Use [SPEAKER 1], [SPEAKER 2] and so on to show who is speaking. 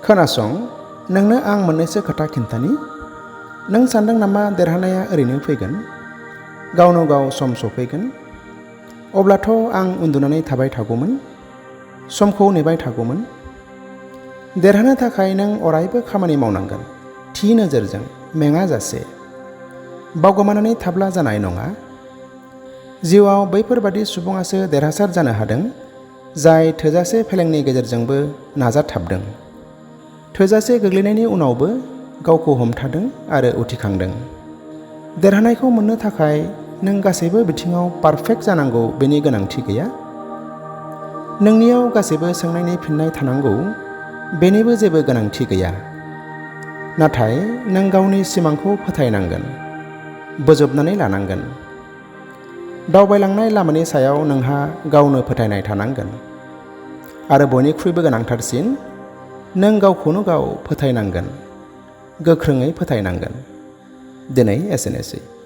[SPEAKER 1] खोनासं, नोंनो आं मोननैसो खोथा खिन्थानि। नों सानदों नामा देरहानाया ओरैनो फैगोन, गावनो गाव सम सफैगोन? अब्लाथ' आं उन्दुनानै थाबाय थागौमोन, समखौ नेबाय थागौमोन। देरहानो थाखाय नों अरायबो खामानि मावनांगोन, थि नोजोरजों, मेङाजासे। बावगोमानानै थाब्ला जानाय नङा। जिउआव बैफोरबादि सुबुङासो देरहासार जानो हादों, जाय थोजासे फेलेंनि गेजेरजोंबो नाजाथाबदों, थोजासे गोग्लैनायनि उनावबो गावखौ हमथादों आरो उथिखांदों। देरहानायखौ मोननो थाखाय नों गासैबो बिथिङाव पारफेक्ट जानांगौ बेनि गोनांथि गैया। नोंनियाव गासैबो सोंनायनि फिननाय थानांगौ बेनिबो जेबो गोनांथि गैया। नाथाय नों गावनि सिमांखौ फोथायनांगोन, बोजबनानै लानांगोन। दावबायलांनाय लामानि सायाव नोंहा गावनो फोथायनाय थानांगोन। आरो बयनिख्रुइबो गोनांथारसिन, नों गावखौनो गाव फोथायनांगोन, गोख्रोङै फोथायनांगोन। दिनै एसेनोसै।